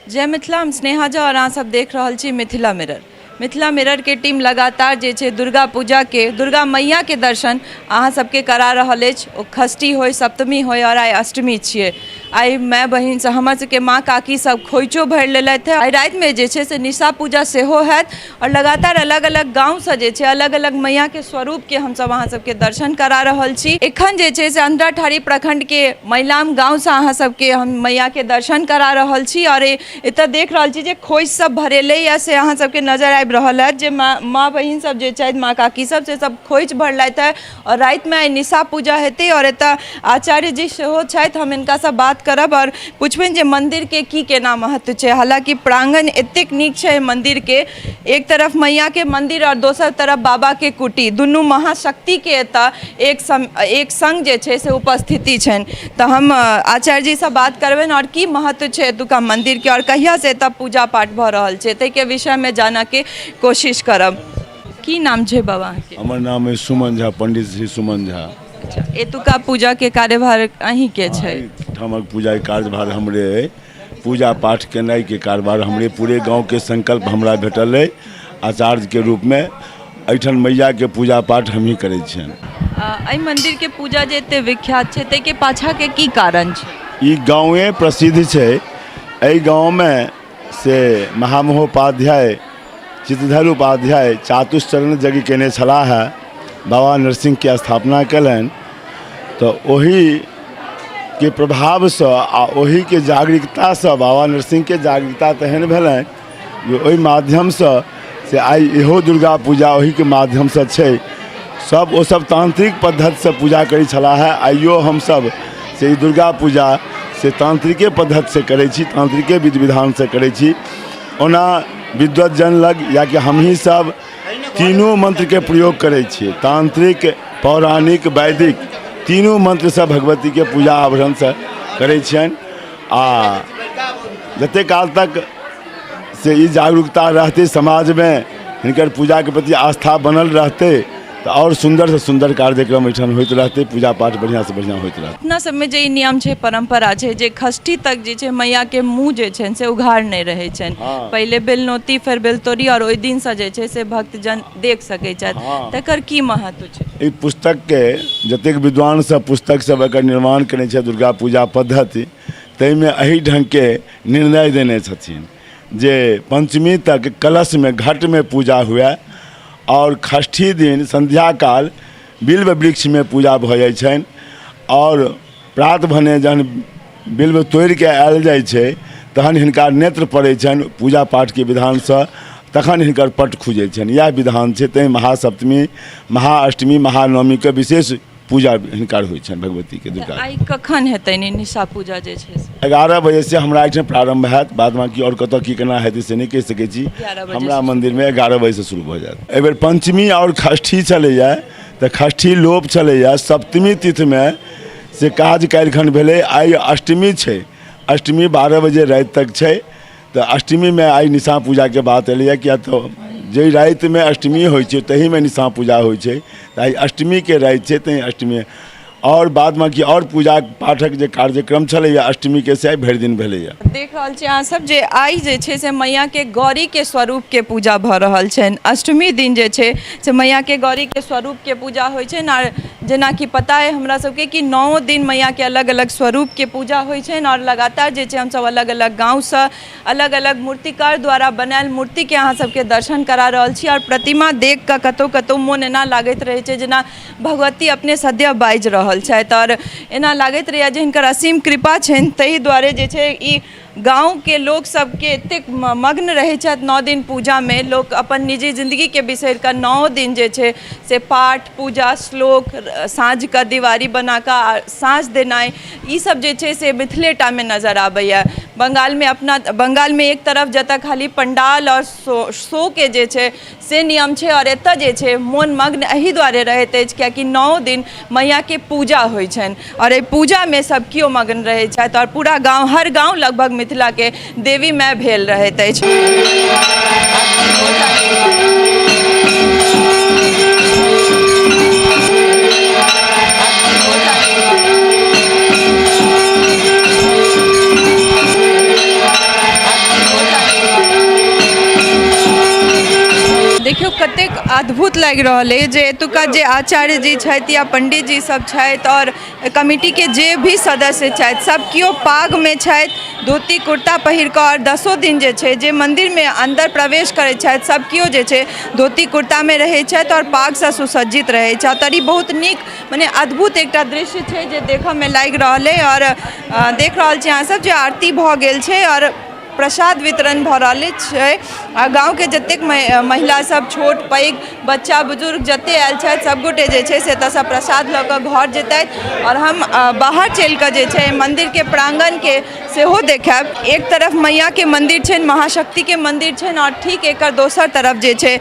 जय मिथिला। हम स्नेहा झा और अहाँ सब देख रहल छी मिथिला मिरर। मिथिला मिरर के टीम लगातार जे छै दुर्गा पूजा के, दुर्गा मैया के दर्शन अहाँ सबके करा रहल अछि। ओ षष्ठी होय, सप्तमी होय और आइ अष्टमी छियै। आइ माय बहिन सब, हमर सबके माँ काकी सब खोइचो भरि लेलथि हेँ। आइ रातिमे जे छै से निशा पूजा सेहो हैत और लगातार अलग अलग गाँवसँ जे छै अलग अलग मैयाके स्वरूपके हमसब अहाँ सबके दर्शन करा रहल छी। एखन जे छै से अंधराठाढ़ी प्रखंडके महिलाम गाँवसँ अहाँ सबके हम मैयाके दर्शन करा रहल छी और एतऽ देख रहल छी जे खोइच सब भरेलैए से अहाँ सबके नजर आबि रहल हैत जे माँ बहिन सब जे छथि, माँ काकी सब, से सब खोइच भरलथि हेँ और रातिमे आइ निशा पूजा हेतै और एतऽ आचार्य जी सेहो छथि। हम हिनकासँ बात करब और पुछबनि जे मन्दिरके की केना महत्व छै। हालाँकि प्राङ्गण एतेक नीक छै मन्दिरके, एक तरफ मैयाके मन्दिर और दोसर तरफ बाबाके कुटी, दुनू महाशक्तिके एतऽ एक सङ्ग जे छै से उपस्थिति छनि। तऽ हम आचार्य जीसँ बात करबनि और की महत्व छै एतुका मन्दिरके और कहियासँ एतऽ पूजा पाठ भऽ रहल छै ताहिके विषयमे जानऽके कोशिश करब। की नाम छै बाबा अहाँके? हमर नाम अछि सुमन झा, पंडित श्री सुमन झा। अच्छा, एतुका पूजाके कार्यभार अहीँके छै? एहिठामक पूजाके कार्यभार हमरे अइ। पूजा पाठ केनाइके कारबार हमरे, पूरे गाँवके संकल्प हमरा भेटल अइ आचार्यके रूपमे। एहिठाम मैयाके पूजा पाठ हमही करै छियनि। एहि मन्दिरके पूजा जे एते विख्यात छै ताहिके पाछाँके की कारण छै? ई गाँवे प्रसिद्ध छै। एहि गाँवमे से महामहोपाध्याय चित्रधर उपाध्याय चातुश्चरण यज्ञ कयने छलाह हे, बाबा नरसिंहके स्थापना कयलनि। तऽ ओहीके प्रभावसँ आ ओहीके जागरूकतासँ बाबा नरसिंहके जागरूकता तेहन भेलनि जे ओहि माध्यमसँ से आइ इहो दुर्गा पूजा ओहीके माध्यमसँ छै। सब ओसब तान्त्रिक पद्धतिसँ पूजा करै छलाह हे। आइयो हमसब से ई दुर्गा पूजा से तान्त्रिके पद्धतिसँ करै छी, तान्त्रिके विधि विधानसँ करै छी। ओना विद्वतजन लग या कि हमही सब तीनू मन्त्रके प्रयोग करै छियै, तान्त्रिक, पौराणिक, वैदिक तीनू मन्त्रसँ भगवतीके पूजा आभरणसँ करै छियनि। आ जतेक काल तक से ई जागरूकता रहतै समाजमे, हिनकर पूजाके प्रति आस्था बनल रहतै, तऽ आओर सुन्दरसँ सुन्दर कार्यक्रम एहिठाम होइत रहतै, पूजा पाठ बढ़िआँसँ बढ़िआँ होइत रहतै। अपना सबमे जे ई नियम छै, परम्परा छै जे षष्ठी तक जे छै मैयाके मुँह जे छनि से उघार नहि रहै छनि। पहिले बेलनौती, फेर बेलतोरी आओर ओहि दिनसँ जे छै से भक्तजन देख सकै छथि, तकर की महत्व छै? एहि पुस्तकके जतेक विद्वान सब पुस्तक सब एकर निर्माण केने छै दुर्गा पूजा पद्धति, ताहिमे एहि ढङ्गके निर्णय देने छथिन जे पञ्चमी तक कलशमे घटमे पूजा हुए आओर षष्ठी दिन सन्ध्या काल बिल्व वृक्षमे पूजा भऽ जाइ छनि आओर प्रात भने जहन बिल्व तोड़िके आयल जाइ छै तहन हिनका नेत्र पड़ै छनि पूजा पाठके विधानसँ, तखन हिनकर पट खुजै छनि। इएह विधान छै। तैँ महासप्तमी, महाअष्टमी, महानवमीके विशेष पूजा हिनकर होइ छनि भगवतीके दुर्गा। आइ कखन हेतनि निशा पूजा जे छै से? 11 बजेसँ हमरा एहिठाम प्रारम्भ हैत। बाद बाँकी आओर कतऽ की केना हेतै से नहि कहि सकै छी। हमरा मन्दिरमे 11 बजेसँ शुरू भऽ जायत। एहिबेर पञ्चमी आओर षष्ठी छलैए तऽ षष्ठी लोप छलैए, सप्तमी तिथिमे से काज काल्हिखन भेलै। आइ अष्टमी छै, अष्टमी 12 बजे राति तक छै, तऽ अष्टमीमे आइ निशा पूजाके बात एलैए, किया तऽ जाहि रातिमे अष्टमी होइ छै तहीमे निशा पूजा होइ छै, तऽ आइ अष्टमीके राति छै तैँ अष्टमी। आओर बाद बाँकी आओर पूजा पाठक जे कार्यक्रम छलैए अष्टमीके से आइ भरि दिन भेलैए। देख रहल छी अहाँ सब जे आइ जे छै से मैयाके गौरीके स्वरूपके पूजा भऽ रहल छनि। अष्टमी दिन जे छै से मैयाके गौरीके स्वरूपके पूजा होइ छनि। आर जेनाकि पता अइ हमरा सबके कि 9 दिन मैयाके अलग अलग स्वरूपके पूजा होइ छनि आओर लगातार जे छै हमसब अलग अलग गाँवसँ अलग अलग मूर्तिकार द्वारा बनायल मूर्तिके अहाँ सबके दर्शन करा रहल छी। आओर प्रतिमा देख कऽ कतहु कतहु मोन एना लागैत रहै छै जेना भगवती अपने सद्यः बाजि रहल छथि आओर एना लागैत रहैए जे हिनकर असीम कृपा छनि, ताहि दुआरे जे छै ई गाँवके लोक सबके एतेक मग्न रहै छथि 9 दिन पूजामे। लोक अपन निजी जिन्दगीके बिसरि कऽ 9 दिन जे छै से पाठ पूजा श्लोक, साँझके दिवारी बनाकऽ आ साँझ देनाइ, ई सब जे छै से मिथिलेटामे नजर आबैए। बङ्गालमे अपना बङ्गालमे एक तरफ जतऽ खाली पण्डाल आओर शोके जे छै से नियम छै, आओर एतऽ जे छै मोन मग्न एहि दुआरे रहैत अछि कियाकि 9 दिन मैयाके पूजा होइ छनि आओर एहि पूजामे सब केओ मग्न रहै छथि आओर पूरा गाँव, हर गाँव लगभग मिथिलाके देवी माय भेल रहैत अछि। देखियौ कतेक अद्भुत लागि रहल अछि जे एतुका जे आचार्य जी छथि या पंडित जी सब छथि आओर कमिटीके जे भी सदस्य छथि सब केओ पागमे छथि, धोती कुर्ता पहिर कऽ, आओर 10 दिन जे छै जे मन्दिरमे अन्दर प्रवेश करै छथि सब केओ जे छै धोती कुर्तामे रहै छथि आओर पागसँ सुसज्जित रहै छथि। आओर ई बहुत नीक मने अद्भुत एकटा दृश्य छै जे देखऽमे लागि रहल अइ। आओर देख रहल छी अहाँ सब जे आरती भऽ गेल छै आओर प्रसाद वितरण भऽ रहल छै आ गाँवके जतेक महिला सब, छोट पैघ, बच्चा, बुजुर्ग जते आयल छथि सबगोटे जे छै से एतऽसँ प्रसाद लऽ कऽ घर जेतथि। आओर हम बाहर चलि कऽ जे छै मन्दिरके प्राङ्गणके सेहो देखायब। एक तरफ मैयाके मन्दिर छनि, महाशक्तिके मन्दिर छनि, आओर ठीक एकर दोसर तरफ जे छै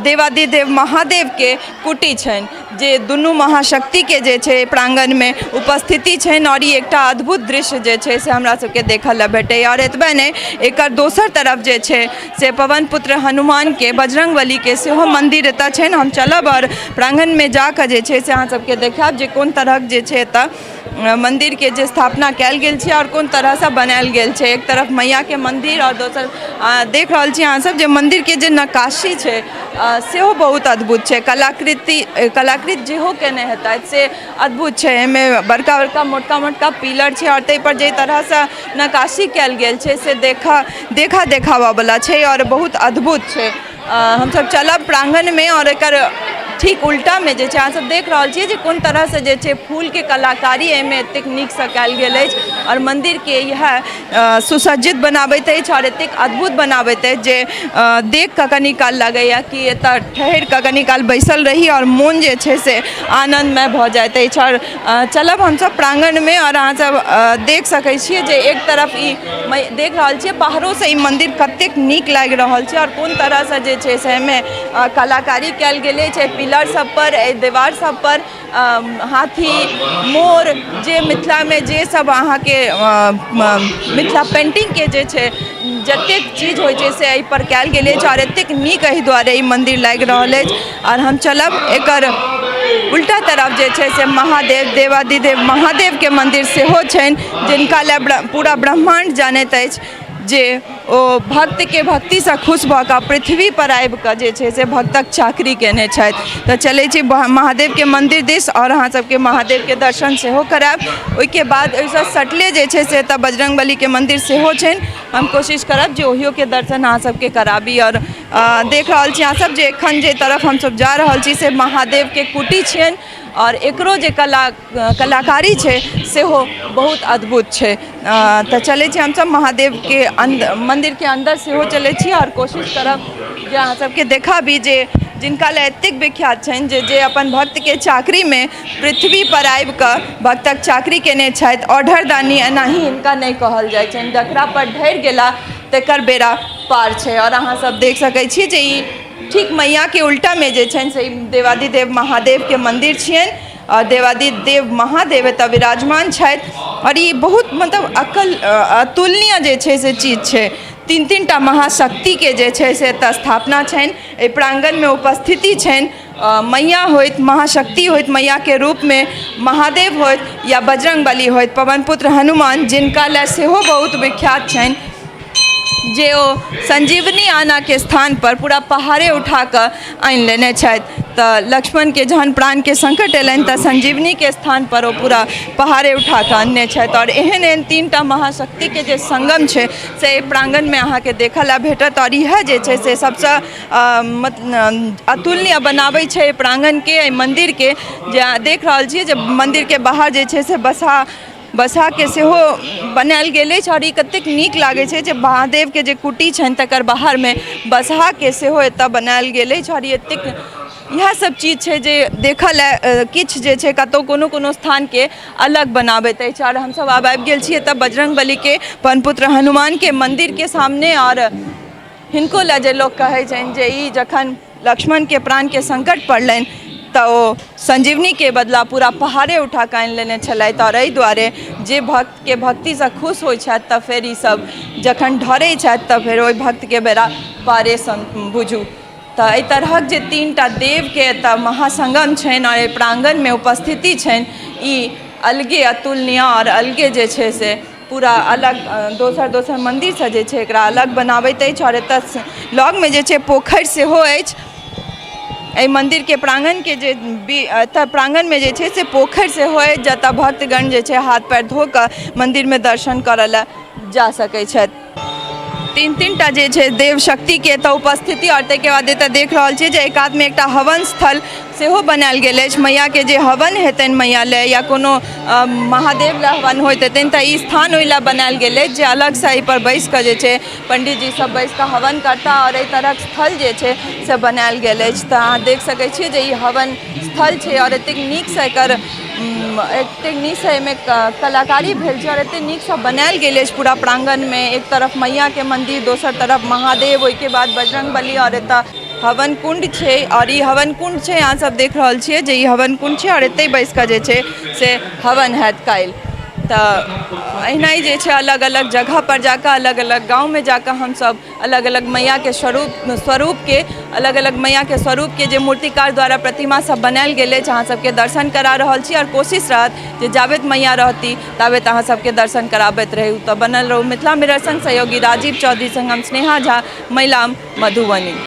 देवाधिदेव महादेवके कुटी छनि, जे दुनू महाशक्तिके जे छै प्राङ्गणमे उपस्थिति छनि। आओर ई एकटा अद्भुत दृश्य जे छै से हमरा सबके देखऽ लए भेटैए। आओर एतबे नहि, एकर दोसर तरफ जे छै से पवन पुत्र हनुमानके, बजरङ्गबलीके सेहो मन्दिर एतऽ छनि। हम चलब आओर प्राङ्गणमे जाकऽ जे छै से अहाँ सबके देखायब जे कोन तरहक जे छै एतऽ मन्दिरके जे स्थापना कयल गेल छै आओर कोन तरहसँ बनायल गेल छै। एक तरफ मैयाके मन्दिर आओर दोसर देख रहल छी अहाँ सब जे मन्दिरके जे नक्काशी छै सेहो बहुत अद्भुत छै। कलाकृति कलाकृत जेहो केने हेतथि से अद्भुत छै। एहिमे बड़का बड़का मोटका मोटका पिलर छै आओर ताहिपर जाहि तरहसँ नक्काशी कयल गेल छै से देखऽ देखा देखाबऽवला छै आओर बहुत अद्भुत छै। हमसब चलब प्राङ्गणमे आओर एकर ठीक उल्टामे जे छै अहाँ सब देख रहल छियै जे कोन तरहसँ जे छै फूलके कलाकारी एहिमे एतेक नीकसँ कयल गेल अछि आओर मन्दिरके इएह सुसज्जित बनाबैत अछि आओर एतेक अद्भुत बनाबैत अछि जे देख कऽ कनी काल लगैए कि एतऽ ठहरि कऽ कनी काल बैसल रही आओर मोन जे छै से आनन्दमय भऽ जाइत अछि। आओर चलब हमसब प्राङ्गणमे आओर अहाँ सब देख सकै छियै जे एक तरफ ई देख रहल छियै बाहरोसँ ई मन्दिर कतेक नीक लागि रहल छै आओर कोन तरहसँ जे छै से एहिमे कलाकारी कयल गेल अछि। एहि पिलर सब पर, एहि देवार सब पर हाथी, मोर, जे मिथिलामे जे सब अहाँके मिथिला पेन्टिंगके जे छै जतेक चीज होइ छै से एहिपर कयल गेल अछि आओर एतेक नीक एहि दुआरे ई मन्दिर लागि रहल अछि। आओर हम चलब एकर उल्टा तरफ जे छै से महादेव, देवाधिदेव महादेवके मन्दिर सेहो छनि, जिनका लए पूरा ब्रह्माण्ड जानैत अछि जे ओ भक्तके भक्तिसँ खुश भऽ कऽ पृथ्वीपर आबि कऽ जे छै से भक्तक चाकरी केने छथि। तऽ चलै छी महादेवके मन्दिर दिस आओर अहाँ सबके महादेवके दर्शन सेहो करायब। ओहिके बाद ओहिसँ सटले जे छै से एतऽ बजरङ्गबलीके मन्दिर सेहो छनि। हम कोशिश करब जे ओहियोके दर्शन अहाँ सबके कराबी। आओर देख रहल छी अहाँ सब जे एखन जे तरफ हमसब जा रहल छी से महादेवके कुटी छियनि आओर एकरो जे कलाकारी छै सेहो बहुत अद्भुत छै। तऽ चलै छी हमसब महादेवके मन्दिरके अन्दर सेहो चलै छी आओर कोशिश करब जे अहाँ सबके देखाबी जे जिनका लए एतेक विख्यात छनि जे जे अपन भक्तके चाकरीमे पृथ्वीपर आबिकऽ भक्तक चाकरी केने छथि। औढरदानी एनाही हिनका नहि कहल जाइ छनि, जकरापर ढरि गेला तकर बेड़ा पार छै। आओर अहाँ सब देख सकै छी जे ई ठीक मैयाके उल्टामे जे छनि से ई देवाधिदेव महादेवके मन्दिर छियनि आओर देवाधिदेव महादेव एतऽ विराजमान छथि। आओर ई बहुत मतलब अकल अतुलनीय जे छै से चीज छै। तीन तीन टा महाशक्तिके जे छै से एतऽ स्थापना छनि, एहि प्राङ्गणमे उपस्थिति छनि। मैया होइत, महाशक्ति होइत मैयाके रूपमे, महादेव होइत या बजरङ्गबली होइत, पवनपुत्र हनुमान जिनका लए सेहो बहुत विख्यात छनि जे ओ संजीवनी आनाके स्थानपर पूरा पहाड़े उठाकऽ आनि लेने छथि। तऽ लक्ष्मणके जहन प्राणके सङ्कट अयलनि तऽ संजीवनीके स्थानपर ओ पूरा पहाड़े उठाकऽ अनने छथि। आओर एहन एहन तीन टा महाशक्तिके जे सङ्गम छै से एहि प्राङ्गणमे अहाँके देखऽ लए भेटत। आओर इएह जे छै से सबसँ अतुलनीय बनाबै छै एहि प्राङ्गणके, एहि मन्दिरके। जे अहाँ देख रहल छियै जे मन्दिरके बाहर जे छै से बसहाके सेहो बनायल गेल अछि। आओर ई कतेक नीक लागै छै जे महादेवके जे कुटी छनि तकर बाहरमे बसहाके सेहो एतऽ बनायल गेल अछि। आओर ई एतेक इएह सब चीज छै जे देखऽ लए किछु जे छै कतहु कोनो कोनो स्थानके अलग बनाबैत अछि। आओर हमसब आब आबि गेल छी एतऽ बजरङ्गबलीके पवनपुत्र हनुमानके मन्दिरके सामने। आओर हिनको लए जे लोक कहै छनि जे ई जखन लक्ष्मणके प्राणके सङ्कट पड़लनि तऽ ओ संजीवनीके बदला पूरा पहाड़े उठा कऽ आनि लेने छलथि। आओर एहि दुआरे जे भक्तके भक्तिसँ खुश होइ छथि तऽ फेर ईसभ जखन ढरै छथि तऽ फेर ओहि भक्तके बेड़ा पारे बुझू। तऽ एहि तरहक जे तीन टा देवके एतऽ महासङ्गम छनि आओर एहि प्राङ्गणमे उपस्थिति छनि, ई अलगे अतुलनीय आओर अलगे जे छै से पूरा अलग दोसर दोसर मन्दिरसँ जे छै एकरा अलग बनाबैत अछि। आओर एतऽ लगमे जे छै पोखरि सेहो अछि। एहि मन्दिरके प्राङ्गणके जे एतऽ प्राङ्गणमे जे छै से पोखरि सेहो अछि, जतऽ भक्तगण जे छै हाथ पैर धो कऽ मन्दिरमे दर्शन करऽ लए जा सकै छथि। तीन तीन टा जे छै देव शक्तिके एतऽ उपस्थिति। आओर ताहिके बाद एतऽ देख रहल छियै जे एहि कातमे एकटा हवन स्थल सेहो बनायल गेल अछि। मैयाके जे हवन हेतनि मैया लए या कोनो महादेव लए हवन होइत हेतनि, तऽ ई स्थान ओहि लए बनायल गेल अछि जे अलगसँ एहिपर बैसि कऽ जे छै पंडीजी सब बैसि कऽ हवन करता। आओर एहि तरहक स्थल जे छै से बनायल गेल अछि। तऽ अहाँ देख सकै छियै जे ई हवन स्थल छै आओर एतेक नीकसँ एकर एतेक नीकसँ एहिमे कलाकारी भेल छै आओर एतेक नीकसँ बनायल गेल अछि। पूरा प्राङ्गणमे एक तरफ मैयाके मन्दिर, दोसर तरफ महादेव, ओहिके बाद बजरङ्गबली आओर एतऽ हवन कुण्ड छै। आओर ई हवन कुण्ड छै, अहाँ सब देख रहल छियै जे ई हवन कुण्ड छै आओर एतै बैस कऽ जे छै से हवन हैत काल्हि। तऽ एहिना जे छै अलग अलग जगह पर जाकऽ, अलग अलग गाँवमे जाकऽ हमसब अलग अलग मैयाके स्वरूपके, अलग अलग मैयाके स्वरूपके जे मूर्तिकार द्वारा प्रतिमा सब बनायल गेल अछि, अहाँ सबके दर्शन करा रहल छी। आओर कोशिश रहत जे जाबेत मैया रहती ताबेत अहाँ सबके दर्शन कराबैत रहू। तऽ बनल रहू मिथिला मिरर संग। सहयोगी राजीव चौधरी संग हम स्नेहा झा, महिलाम, मधुबनी।